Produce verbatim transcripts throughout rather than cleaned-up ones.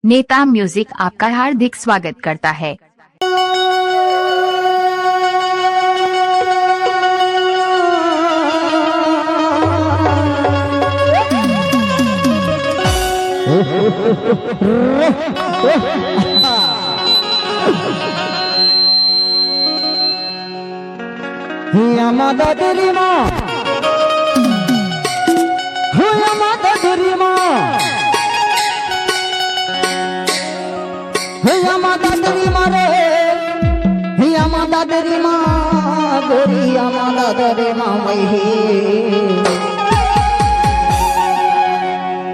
नेता म्यूजिक आपका हार्दिक स्वागत करता है। हिया मा दादरी मा, हिया मा दादरी मा, हिया मा दादरी मा रे, हिया मा दादरी मा, गोरिया मा दादरी मा मई।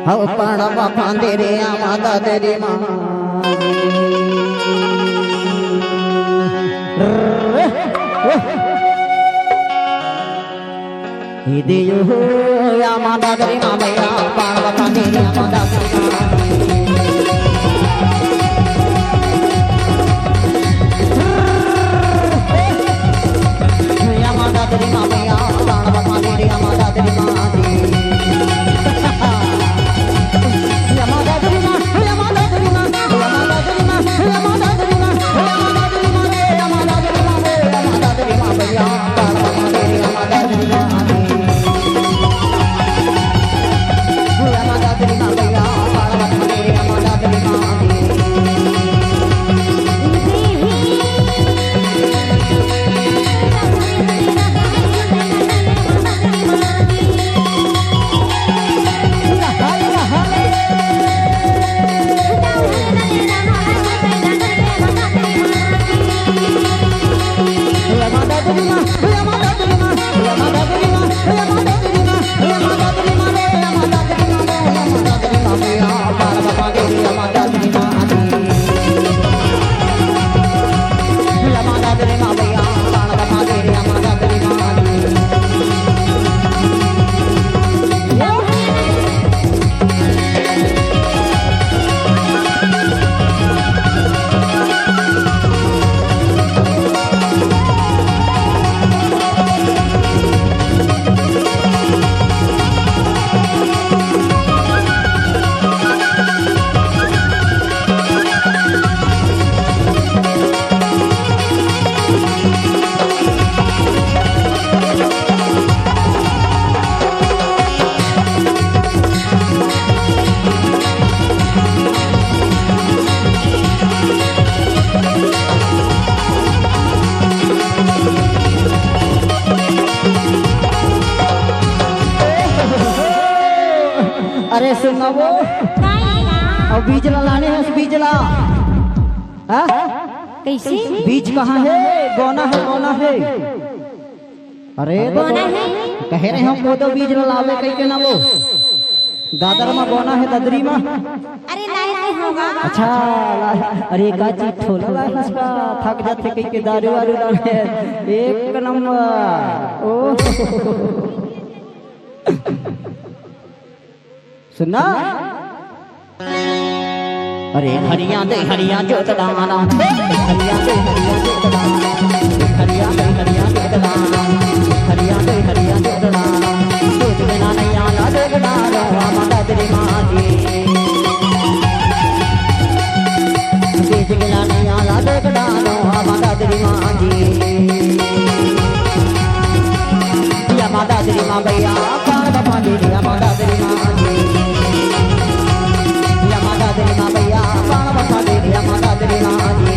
हव पड़वा फांदे रे आमा दादरी मा। इदियो हो आमा दादरी मा भैया, पड़वा फांदे रे आमा दादरी मा। अरे सुन ना वो, अउ बीज ला लाने हस, बीज ला। हाँ? कइसे? बीज कहाँ हे? बोना हे, बोना हे। अरे तो बोना हे? कहे रहे हम कोदो बीज ला लावे कहिके ना वो। दादर मा बोना हे, ददरी मा। अरे लाए तो होगा। अच्छा, ला-, अरे का चीज ठोला ला इसका, थक जाथे कहिके दारू वारू लाने। एक नंबर। ओ। सुन ना। अरे हरिया दे हरिया जोत डाना, हरिया दे हरिया जोत डाना, हरिया दे हरिया जोत डाना, हरिया दे हरिया जोत डाना। जोत बिना नैया ला देख डारो, आमा दादरी माँ जी। बीज बिना नैया ला देख डारो, आमा दादरी माँ जी। या माँ दादरी माँ भैया, पार बफा दे दिया माँ दादरी माँ जी। या माँ दादरी माँ भैया, पार बफा दे दिया माँ दादरी माँ जी।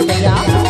भैया।